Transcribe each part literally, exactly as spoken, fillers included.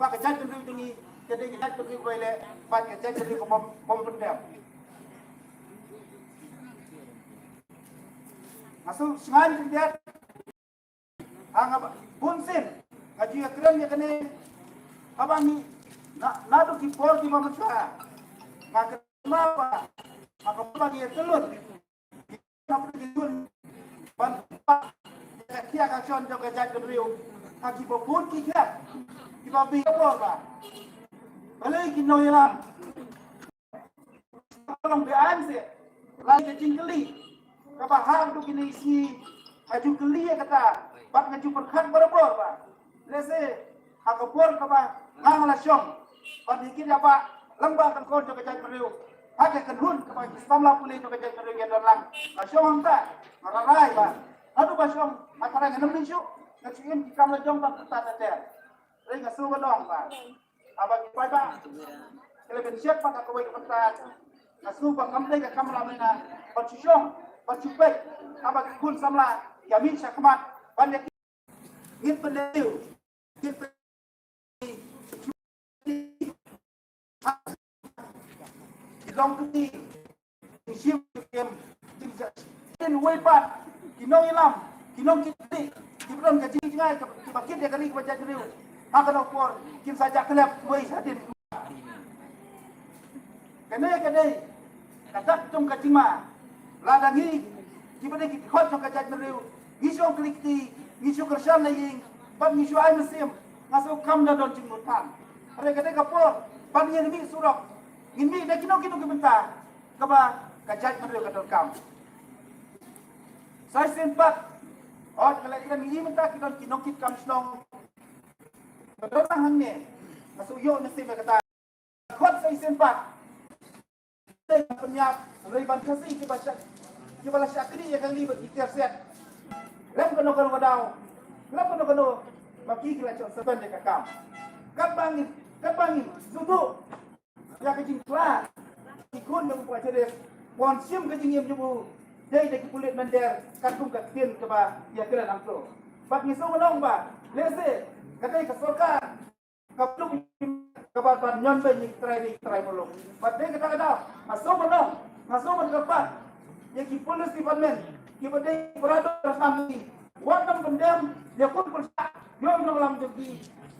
Ba ka jaitbynriew jong ngi ka dei ka jaitbynriew kaba ïaleh bad ka jaitbynriew kaba bym, bym pyndem. Nga shu shngaiñ khyndiat ha nga ba bun sien nga ju ïakren ïa kane. Haba ngi na, naduh ki por kiba mynta nga kynmaw ba ha kaba ngi ïatylli ban khia ka shon jong ka jaitbynriew ha kiba bun ki khep kiba bun ka por ba balei ki nongïalam ka long be-aiñ seh. Lai ka jingkylli kaba ha kine ki sngi nga ju kylli ïa kata bad nga ju pyrkhat barabor ba lehse ha ka por kaba nga la shong ban ïa kit ïa ba lyngba ka kor jong ka jaitbynriew ha ka kynhun kaba ki samla pule jong ka jaitbynriew ïa don lang. Nga shong hangta nga la rai ba haduh ba shong nga tharai ngam nym shuh, nga shu im ki kam la jong ba kata ter. Hynrei nga sngew ban ong ba haba ki paidbah ki la pynshep pat ha kawei ka bynta, nga sngew ba kam dei ka kamram mynta ban shu shong ban shu peit haba ki khun samla ki ïa mih sha khmat ban ïa ki ngin pynlehniw. Ki long kti ki shim ki kem ki ja. Kin wei pat ki nongïalam ki nongkit ki, ki bron ka jingjngai kiba kit ïa ka ri kaba jaitbynriew ha kano ka por kin sa jah khlem wei hadien. Kane ka dei ka dak jong ka jingma. Lada ngi kiba dei ki khot jong ka jaitbynriew ngi shu ong kli kti, ngi shu kyrshan na ïing bad ngi shu ai mynsiem, nga shu kam da don jingmut than. Hynrei ka dei ka por ban ngin mih surok, ngin mih da kino kino ki bynta kaba ka jaitbynriew ka donkam. Sa shisien pat, ot ka leh kren ngi mynta ki don ki nongkit kam shnong. Ka don hangne nga shu ïoh mynsiem ïa kata. Khot sa shisien pat. Dei ban pynïap, dei ban Khasi kiba shah, kiba la shah kri ïa ka li bad ki tiar set. Lem kano kano ka daw, lem kano kano ma ki ki la shah suspend ïa ka kam. Katba ngin, katba ngin sngewthuh ïa ka jingkhlaiñ ki khun jong u Bah Cheris, ban shim ka jingim jong u dei da ki pulit mynder katkum ka ktien kaba ïakren hangto. Bad ngi sngewbha long ba lehse ka dei ka sorkar ka pynlong kaba ban ñion beiñ ïa ki trai ri trai muluk. Bad dei kata ka daw nga sngewbha long, nga sngewbha kyrpad ïa ki police department kiba dei para dor sam ki, wat nang pyndem ïa khun pyrshah ïa u nongïalam jong ki.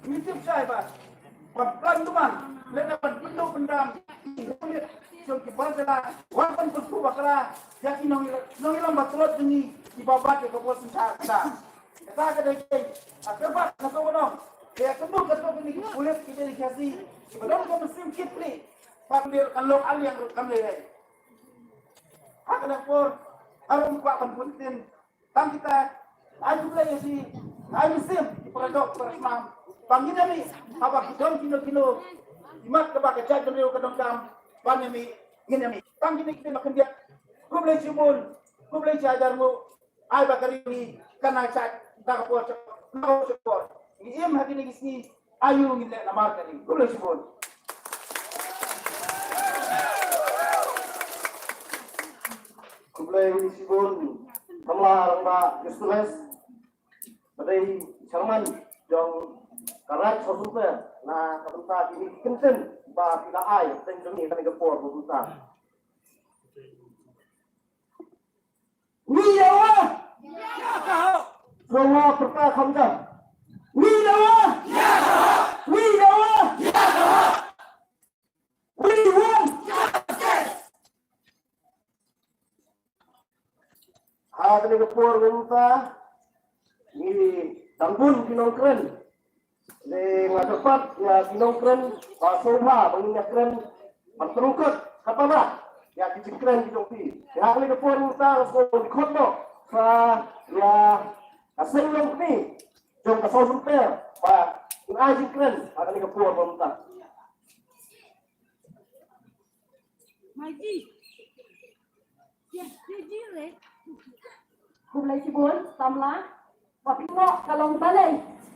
Ngi tip shai ba ban plan tu man lehse ban pynduh pyndam ïa ki pulit jong ki bar jylla, wat ban pynduh bakla ïa ki nongïalam, nongïalam ba tlot jong ngi kiba bat ïa ka bor synshar kata. Kata ka dei ka, ah, kyrpad nga sngewbha long. Te ka tynjuh ka tynjuh kine ki pulit ki dei ki Khasi kiba don ka mynsiem kit pli. Ba ka dei ka long aliang ruh kam lei lei. Ha kane ka por harum kwah ban bun tin. Tang kita ai khublei ïa ki, ai mynsiem ki para doh para snam. Ba ngin ïa mih haba ki don kino kino ki mat kaba ka jaitbynriew ka donkam ban ïa mih, ngin ïa mih. Tang kine ki dei ma khyndiat. Khublei shibun, khublei shihajar nguh. Ai ba ka ri ngi kan nang shait da ka por sha ka por. Ngi im ha kine ki sngi, aïu ngin leh namar ka ri. Khublei shibun. Khublei shibun. Samla Rangbah Gustavus, ba dei chairman jong ka Raid Sawsumter, na ka bynta kine ki kyntien ba phi la ai, teng jong ngi kane ka por ba bynta. Wi dawa. Dawa pyrta kham jam. Wi dawa. Wi dawa. Wi dawa. Ha kane ka por mynta ngi dang bun ki nongkren. Te nga kyrpad ïa ki nongkren ba sngewbha ba ngin ïa kren ban pynrung kut kata ba ïa ki jingkren ki jong phi. Te ha kane ka por mynta nga sngewbha ban khot noh sa ïa ka seng longkmie jong ka Sawsumter ba kin ai jingkren ha kane ka por mynta. Khublei shibun samla. Ba phi ong ka long balei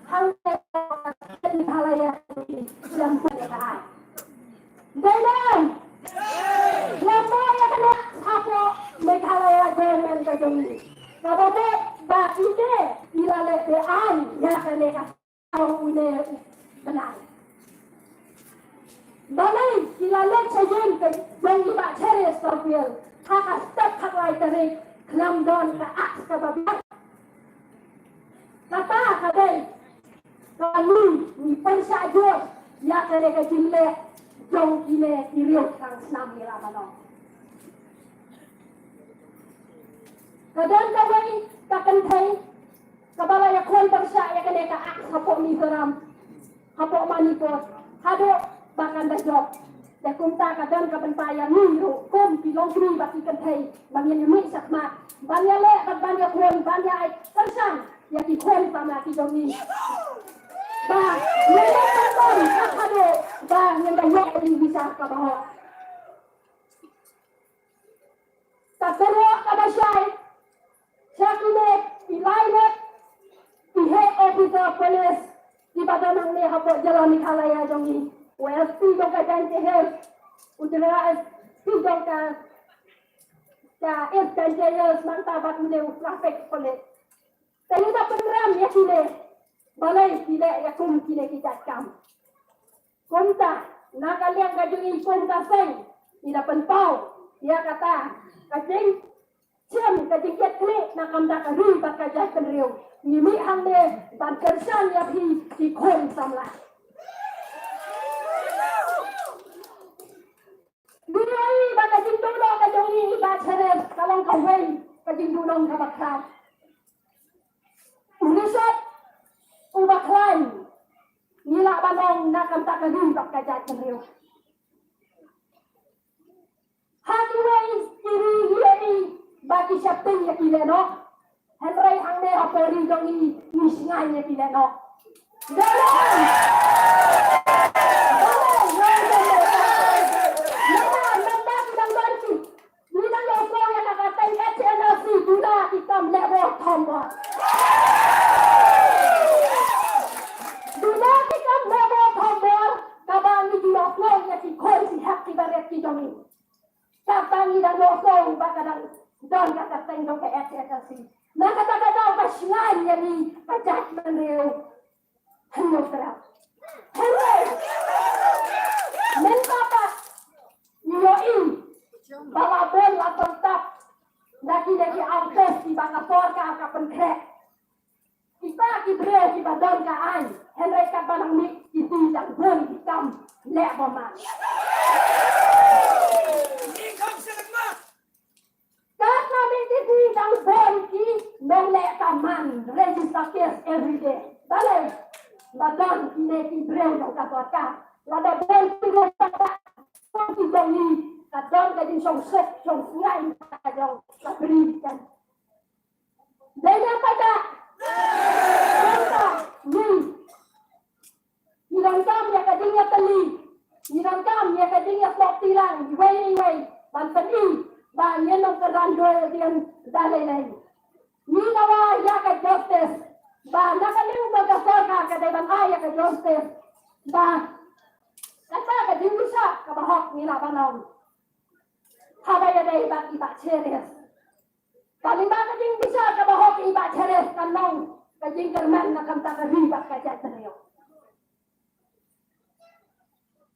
hangta ka Meghalaya ka ai. Dei dei. Lama ïa kane hapoh Meghalaya government ka jong ngi. Kaba dei ba ine i la leh be aiñ ïa kane ka Au une u bnai. Balei ki la leit sha ïing ka jong i Bah Cheristerfield ha ka step khatlai tarik khlem don ka aks kaba biang. Kata ka dei kaba ngi ngi pynshah jur ïa kane ka jingleh jong kine ki riew thrang snam ngi la ban ong. Ka don kawei ka kynthei kaba la ïakhun pyrshah ïa kane ka aks hapoh Mizoram, hapoh Manipur, haduh ba kan da jop. Te kumta ka don ka bynta ïa ngi ruh kum ki longkmie bad ki kynthei ba ngin ïa mih shakhmat ban ïaleh bad ban ïakhun ban ïa ai kyrshan ïa ki khun samla ki jong ngi. Ba ngin da pynbor haduh ba ngin da ïoh ïa ki visa kaba hok. Ka kyrwoh kaba shai sha kine ki lai ngut ki heh officer police kiba don hangne hapoh jylla Meghalaya jong ngi, u S P jong ka Jaintia Hills, u General S P jong ka, ka East Jaintia Hills, nangta bad une u traffic police. Te ngi da pynrem ïa kine, balei ki leh ïa kum kine ki jait kam. Kumta na ka liang ka jong ngi kum ka seng, ngi da pynpaw ïa kata ka jingshim, ka jingkitkhlieh na ka bynta ka ri bad ka jaitbynriew. Ngi mih hangne ban kyrshan ïa phi ki khun samla. Ngi ïohi ba ka jingduhnong ka jong ngi i Bah Sharif ka long kawei ka jingduhnong kaba khraw. U Richard uba khlaiñ, ngi lah ban ong, na ka bynta ka ri bad ka jaitbynriew. Ha kiwei ki ri ngi ïohi ba ki sheptieng ïa ki lehnoh. Hynrei hangne hapoh ri jong ngi, ngi shngaiñ ïa ki lehnoh. Dei ne em? Dei ne em? Namar, namar ki dang don ki, ngi dang ïohsngew ïa ka kyrteng H N R C, duna ki kam leh bor thombor. Duna ki kam leh bor thombor, kaba ngi ju ïohsngew ïa ki khun ki hep ki barit ki jong ngi. Kata ngi dang ïohsngew ba ka dang don ka kyrteng jong ka H N R C. Na kata ka daw ka shngaiñ ïa ngi ka jaitbynriew. Hynrei, hynrei mynta pat ngi ïohi ba la bun la tyrtap na kine ki artist kiba ka sorkar ka pynkhreh. Kita ki briew kiba don ka aiñ, hynrei katba nang mih ki dang bun ki kam leh bymman. Katba nang mih ki dang bun ki nongleh kamman, register case every day. Balei? Ba don kine ki briew jong ka sorkar. Lada bun ki briew jong ka sorkar, ki jong ngi ka don ka jingshongsuk shongsngain ka jong ka bri kan. Dei ne em paidbah? Ngi, ngi donkam ïa ka jingïatylli, ngi donkam ïa ka jingïasoh tilang iwei iwei ban pyni ba ngin ym kyrdan duh ïa ka jingdalei lei. Ngi dawa ïa ka justice, ba na ka liang jong ka sorkar ka dei ban ai ïa ka justice, ba kata ka jingbishar kaba hok ngi lah ban long. Haba ïadei bad i Bah Cheris. Ka lyngba ka jingbishar kaba hok i Bah Cheris kan long ka jingkyrmen na ka bynta ka ri bad ka jaitbynriew.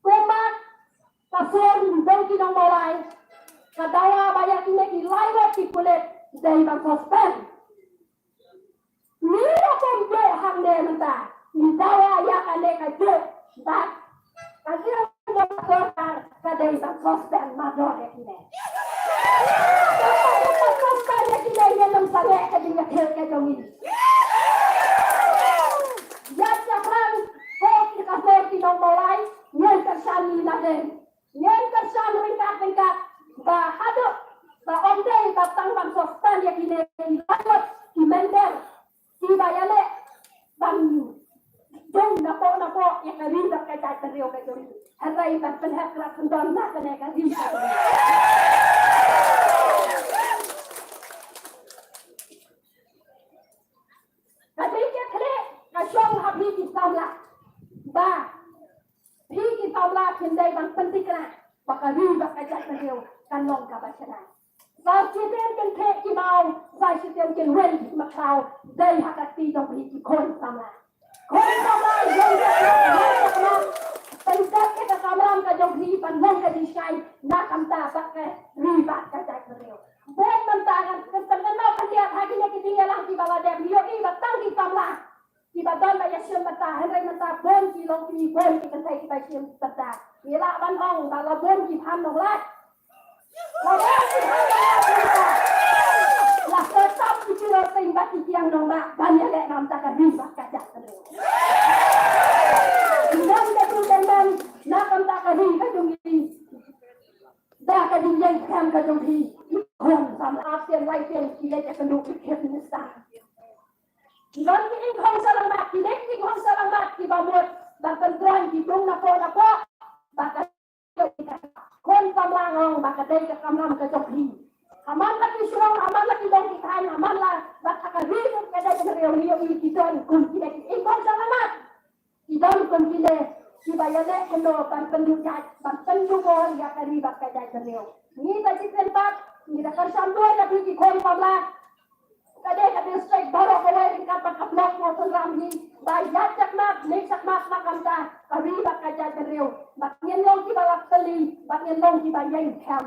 Kumba ka sur jong ki nong Mawlai ka dawa ba ïa kine ki lai ngut ki pulit dei ban suspend. Ngi ruh kum juh hangne mynta ngi dawa ïa kane ka juk bad ka liang jong ka sorkar ka dei ban suspend mardor ïa kine. Ka suspend ïa kine, ngin ym sangeh ka jingïakhih ka jong ngi. Ïa shaphrang ko ki ka sor ki nong Mawlai, ngin kyrshan ïa nadien. Ngin kyrshan ryngkat ryngkat ba haduh ba ym dei ba tang ban suspend ïa kine ki la ngut ki mynder kiba ïaleh ban jong napoh napoh ïa ka ri bad ka jaitbynriew ka jong ngi. Hynrei ban pynheh krat kyndon na kane ka ri ka jong ngi. Ka jingkitkhlieh ka shong ha phi ki samla ba phi ki samla phin dei ban pynthikna ba ka ri bad ka jaitbynriew kan long kaba shai. Sa shisien kin theh ki maw, sa shisien kin wen ki makhraw, dei ha ka kti jong phi ki khun samla. Khun samla, ïeng, ïeng, ïeng, ïeng, pynthikna ïa ka kamram ka jong Bun ki long ki bun ki kynthei kiba shim pyrda. Ngi lah ban ong ba la bun ki phan nonglait. La bun ki phan nonglait. La kyrpad ki pyrshah sing bad ki kiang nongbah ban ïaleh na ka bynta ka ri bad ka jaitbynriew. Ngan da tu kan ban na ka bynta ka ri ka jong ngi. Da ka jingïeng kham ka jong phi. Khun samla ap sien lai sien ki leit ka kynduh ki khep ni sa. Ki don ki ingkhong sha lang bad, ki dei ki ingkhong sha lang bad kiba mut ban pyntrei ki tung na ko na ko. Ba ka khun samla ong ba ka dei ka kamram ka jong phi. Ha man la ki shnong, ha man la ki dong ki thaiñ, ha man la ba ka ri ka dei ka ri ïa ki don kum ki dei ki ingkhong sha lang bad. Ki don kum kine kiba ïaleh kumno ban pynduh jait, ban pynduh bor ïa ka ri bad ka jaitbynriew. Ngi ba ki kren pat, ngi da kyrshan duwai ïa phi ki khun samla. Ka dei ka district baroh kawei ryngkat bad ka block, ngi synran hi ba ïaid shakhmat, leit shakhmat na ka bynta ka ri bad ka jaitbynriew. Bad ngin long kiba la kylli, bad ngin long kiba ïeng kham.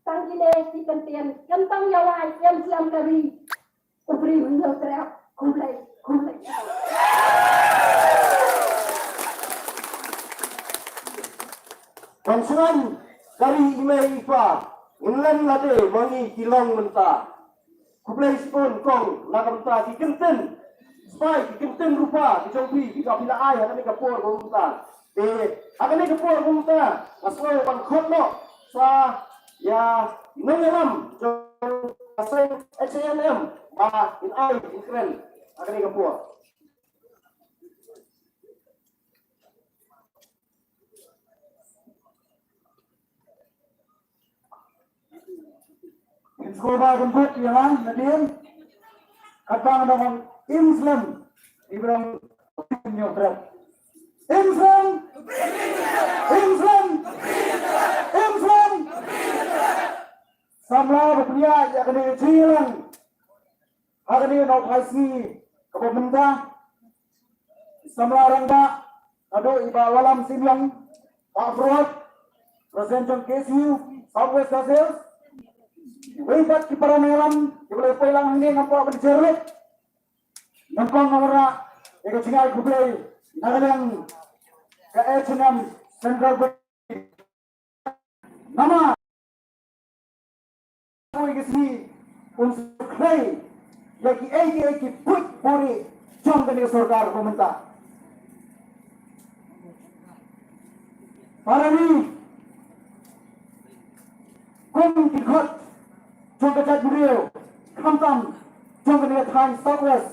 Tang kine ki kyntien, kyntang ïa wai, ïeng slem ka ri. U briew u ïeng trep, khublei, khublei. Ban sngewbha ka ri i mei i pa, ngin len lade ma ngi ki long mynta. Khublei shibun kong na ka bynta ki kyntien spah, ki kyntien rupa ki jong phi, ki ba phi la ai ha kane ka por ba mynta. Te ha kane ka por mynta nga sngew ban khot noh sa ïa i nongïalam jong ka seng H A N M ba in ai in kren ha kane ka por. Ngin sngewbha ban buh ïa nga nadien. Katba nga dang ong im slem, i briew im nyngkong. Im slem, im slem, im slem. Samla ba pynïaid ïa kane ka jingïalang ha kane ka nongphai sngi kaba mynta. Samla rangbah, naduh i Bah Wallam Syiemliang, Bah Prot, President jong K S U South West Khasi Hills. Wei pat ki para nongïalam kiba la poi lang hangne, ngam kwah ban jer lut. Nyngkong nga wanrah ïa ka jingai khublei na ka liang ka H A N M Central Committee. Namar kawei ka sngi un sa khlei ïa kiei kiei ki buit buri jong kane ka sorkar ba mynta. Para ri, kum ki khot jong ka jaitbynriew, khamtam jong kane ka thaiñ South West,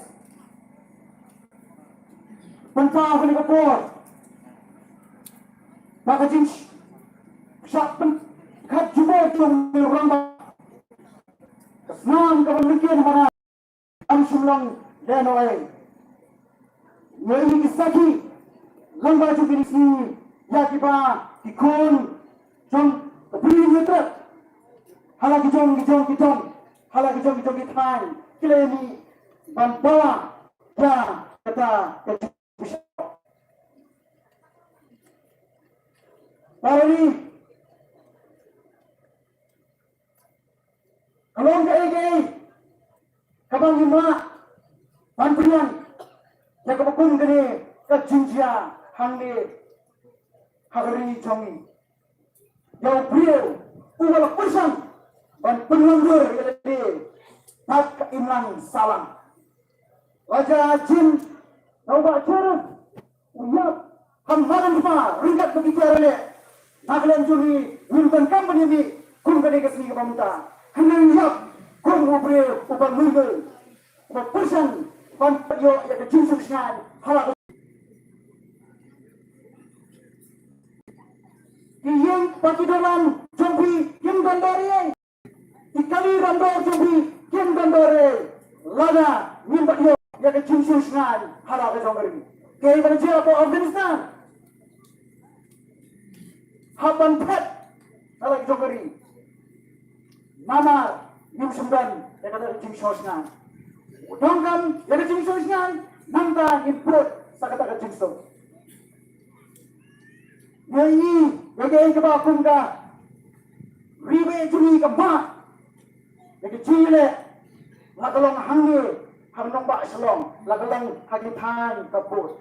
pynpaw kane ka por ba ka jingshah pynkhot jubor jong u rangbah, ka snam kaba lyngkhuh na kam shym long lehnohei. Ngi ïohi ki sakhi lyngba jong kine ki sngi ïa kiba ki khun jong ka Bri Hynñiewtrep ha la ki jong ki jong ki jong, ha la ki jong ki jong ki thaiñ, ki la ïa mih ban bawa ïa kata ka Para ri, ka long kaei kaei kaba ngi mah ban pynïaid ïa kaba kum kane ka jingjia hangne ha ka ri jong ngi. Ïa u briew uba la pyrshang ban pynwandur ïa lade bad ka imlang sahlang. Raja Jim, na u Bah Cherub u ïap ha madan thma ryngkat bad ki K R L A. Na ka liang jong ngi ngim donkam ban ïa mih kum kane ka sngi kaba mynta. Hynrei u ïap kum u briew uba loyal, uba pyrshang ban ïoh ïa ka jingsngewsynei ha la ka Ki ïing bad ki dohnud jong phi kim don dor ei. Ki kali ram dor jong phi kim don dor ei. Lada ngim pat ïoh ïa ka jingsngewsynei ha la ka jong ka ri. Kaei ba la jia hapoh Afghanistan, hap ban phet ha la ka jong ka ri. Namar ngim shym don ïa kata ka jingsngewsynei. Donkam ïa ka jingsngewsynei, nangta ngin put sa kata ka jingsuk. Ngi ïohi ïa kaei kaba kum ka ri ba ïeit jong ngi ka mah ïa ka jingïaleh, la ka long hangne ha ka nongbah Shillong, la ka long ha ki thaiñ ka bud.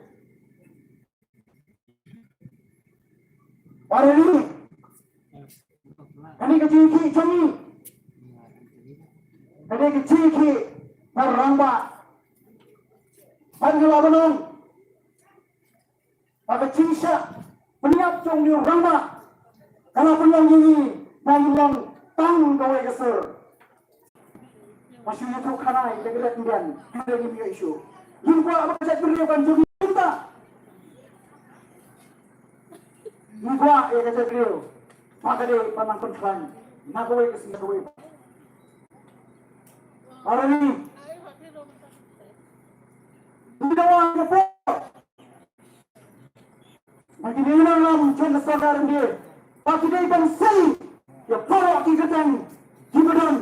Para ri, kane ka jingkhih jong ngi, kane ka jingkhih para rangbah, ban ka la ban ong ba ka jingshah pynïap jong u rangbah ka la pynlong ïa ngi ba ngi long tang kawei ka sur. Ba shu ïathuh khana ïa ka ret ïa ngi, ïa ngi ïa shu. Ngi kwah ba ka jaitbynriew kan jong ngi kumta. Ngi kwah ïa ka jaitbynriew ba ka dei ban nang pynkhlaiñ na kawei ka sngi na kawei. Para ri, ngi dawa ka por ba ki nongïalam jong ka sorkar India ba ki dei ban sei ïa baroh ki kyrteng kiba don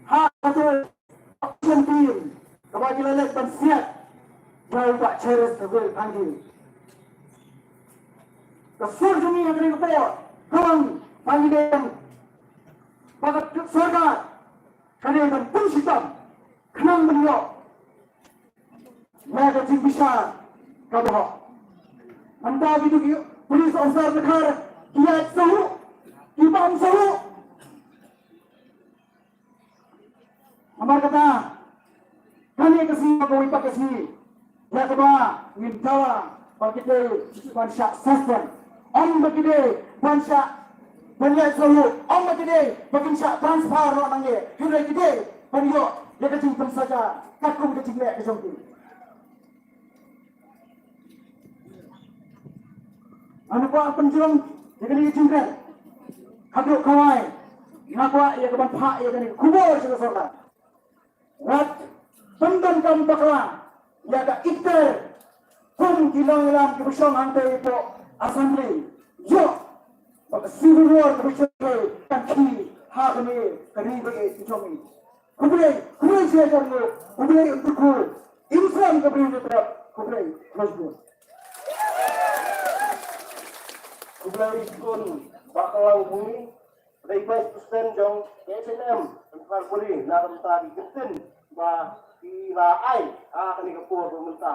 ha kato action team kaba ki la leit ban siat ïa u Bah Cheristerville Sangma. Ka sur jong ngi ha kane ka por ka long ba ngi dei ban, ba ka sorkar ka dei ban pynshitom khnang ban ïoh ïa ka jingbishar kaba hok. Mynta kito ki police officer na Dkhar ki ïaid sahuh, ki bam sahuh. Namar kata, kane ka sngi kawei pat ka sngi ïa kaba ngin dawa ba ki dei ban shah suspend. Ym ba ki dei ban shah ban ïaid sahuh, ym ba ki dei ba kin shah transfer noh nangne, hynrei ki dei ban ïoh ïa ka jingpynsaja katkum ka jingleh ka jong ki. Nga kwah pynjrong ïa kane ka jingkren. Haduh kawei nga kwah ïa ka ban phah ïa kane ka khubor sha ka sorkar. Wat pyndonkam bakla ïa ka ikhtiar kum ki nongïalam kiba shong hangtei hapoh Assembly. Ïoh ba ka civil war kaba shong kan khih ha kane ka ri ba ïeit ka jong ngi. Khublei, khublei shihajar nguh, khublei u kyrkhu, imslam ka briew ka trep, khublei, khublei. Khublei shibun Bah Khlaw Bui, dei Vice President jong K S N M, Central Body, na ka bynta ki kyntien ba ki la ai ha kane ka por ba mynta.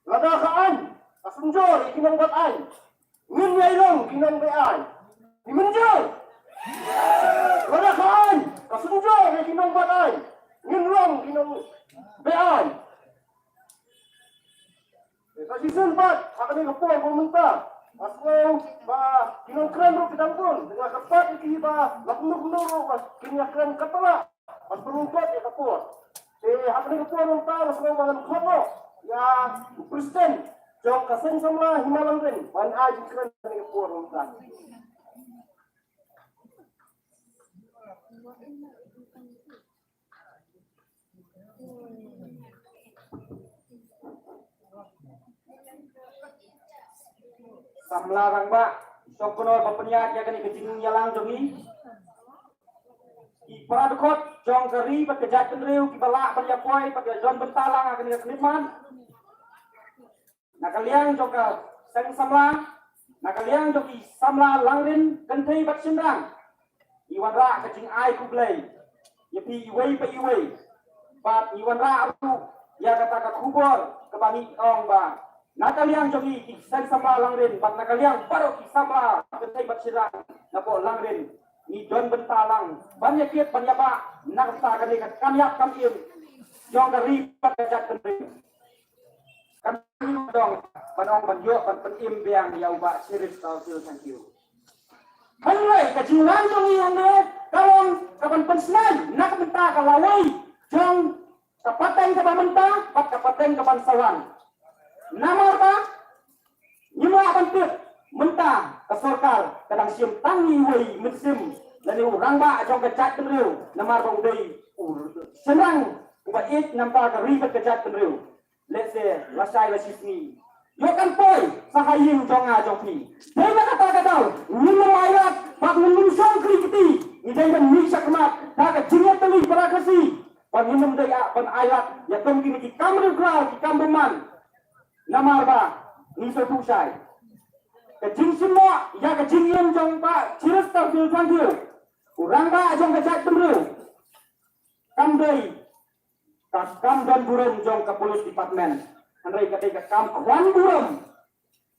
Lada ka aiñ ka synjor ïa ki nongbad aiñ, ngin ïai long ki nongbad aiñ. Ngi mynjur. Lada ka aiñ ka synjor ïa ki nongbad aiñ, ngin long ki nongbad aiñ. Ka shisien pat ha kane ka por ba mynta, nga sngew ba ki nongkren ruh ki dang bun, nga kyrpad ïa ki ba la kumno kumno ruh ba kin ïa kren katba lah. Ban pynlong ïa ka por. Te ha kane ka por mynta nga sngew ba ngan khot noh ïa u President jong ka Seng Samla Hima Langrin ban ai jingkren ha kane ka por mynta. Samla rangbah, shong kynnoh ba pynïaid ïa kane ka jingïalang jong ngi. Ki para dkhot jong ka ri bad ka jaitbynriew kiba lah ban ïa poi bad ïa don bynta lang ha kane ka khyllipmat. Na ka liang jong ka seng samla, na ka liang jong ki samla Langrin kynthei bad shynrang, ngi wanrah ka jingai khublei ïa phi iwei pa iwei. Bad ngi wanrah ruh ïa kata ka khubor kaba ngi ong ba na ka liang jong ngi ki seng samla Langrin bad na ka liang baroh ki samla kynthei bad shynrang napoh Langrin, ngi don bynta lang ban ïa kit ban ïa bah na kata kane ka kam ïap kam im jong ka ri bad ka jaitbynriew. Kan ngi dang ban ong ban ïoh ban pynim biang ïa u Bah Cheristerville Sangma. Hynrei ka jingwan jong ngi hangne ka long ka ban pynsngew na ka bynta ka lawei jong ka pateng kaba mynta bad ka pateng kaban sa wan. Namar ba ngim lah ban tip mynta ka sorkar ka dang shim tang iwei i mynsiem lane u rangbah jong ka jaitbynriew, namar ba u dei u shynrang uba ïeit namar ka ri bad ka jaitbynriew. Lehse lashai lashisngi ïoh kan poi sha ha ïing jong nga jong phi. Dei na kata ka daw ngin ym ailad bad ngin ym shong kri kti. Ngi dei ban mih shakhmat da ka jingïatylli para Khasi. Ba ngin ym dei ah ban ailad ïa kum kine ki kam riewklar, ki kam bymman. Namar ba ngi sngewthuh shai ka jingshim noh ïa ka jingim jong Bah Cheristerville Sangma, u rangbah jong ka jaitbynriew, kam dei ka kam don burom jong ka police department. Hynrei ka dei ka kam khwan burom,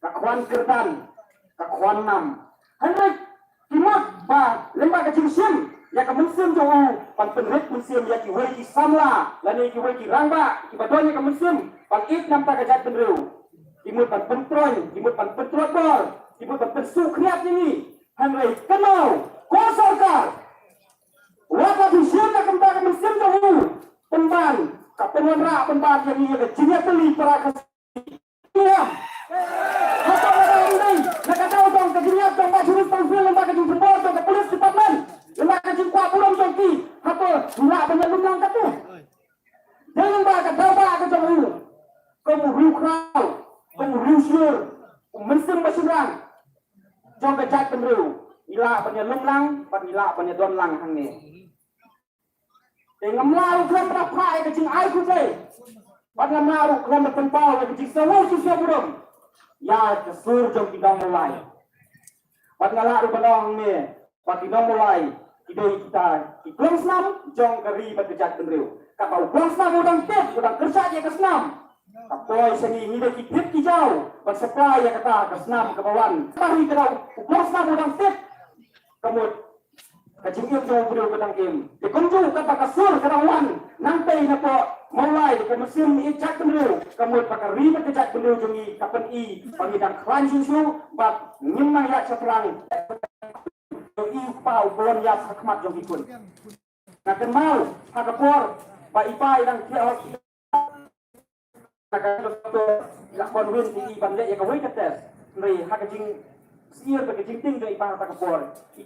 ka khwan kyrdan, ka khwan nam. Hynrei ki mut ba lyngba ka jingshim ïa ka mynsiem jong u ban pynrit mynsiem ïa kiwei ki samla lane kiwei ki rangbah kiba don ïa ka mynsiem ban ïeit namar ka jaitbynriew. Ki mut ban pyntroiñ, ki mut ban pyntroiñ bor, ki mut ban pynsuh khriat ïa ngi. Hynrei kano ko sorkar wat la pynshim na ka bynta ka mynsiem jong u pynban, ka pynwanrah pynban ïa ngi ïa ka jingïatylli para ka Tuam. Hato lada ym dei na ka daw jong ka jingïap jong Bah Sharif Taufiq lyngba ka jingpynbor jong ka police department, lyngba ka jingkwah burom jong ki, hato ngi lah ban ïalum lang kata? Dei lyngba ka daw ba ka jong u kum u riewkhraw, kum u riewshlur, u mynsiem ba shynrang jong ka jaitbynriew, ngi lah ban ïalum lang bad ngi lah ban ïadon lang hangne. Te ngam lah ruh khlem da phah ïa ka jingai khublei bad ngam lah ruh khlem da pynpaw ïa ka jingsngew jingsngew burom ïa ka sur jong ki nong Mawlai. Bad nga lah ruh ban ong ne ba ki nong Mawlai ki dei kita ki klong snam jong ka ri bad ka jaitbynriew. Katba u klong snam u dang tip, u dang kyrshah ïa ka snam, ka poi sha ngi, ngi dei ki tip ki jaw ban supply ïa kata ka snam kaba wan. Ka ri ka dei u klong snam u dang tip. Ka mut ka jingim jong u briew ka dang im. Te kumjuh katba ka sur ka dang wan nangtei napoh Mawlai, ka mynsiem ïeit jaitbynriew, ka mut ba ka ri bad ka jaitbynriew jong ngi ka pyni ba ngi dang khlaiñ shuh shuh bad ngim nang ïaid shaphrang. Jong i u kpa u pynlong ïap ha khmat jong ki khun. Nga kynmaw ha ka por ba i pa i dang thiah hospital, na ka doktor i la convince ïa i ban leh ïa kawei ka test. Hynrei ha ka jingsyier bad ka jingtieng jong i pa ha kata ka por, i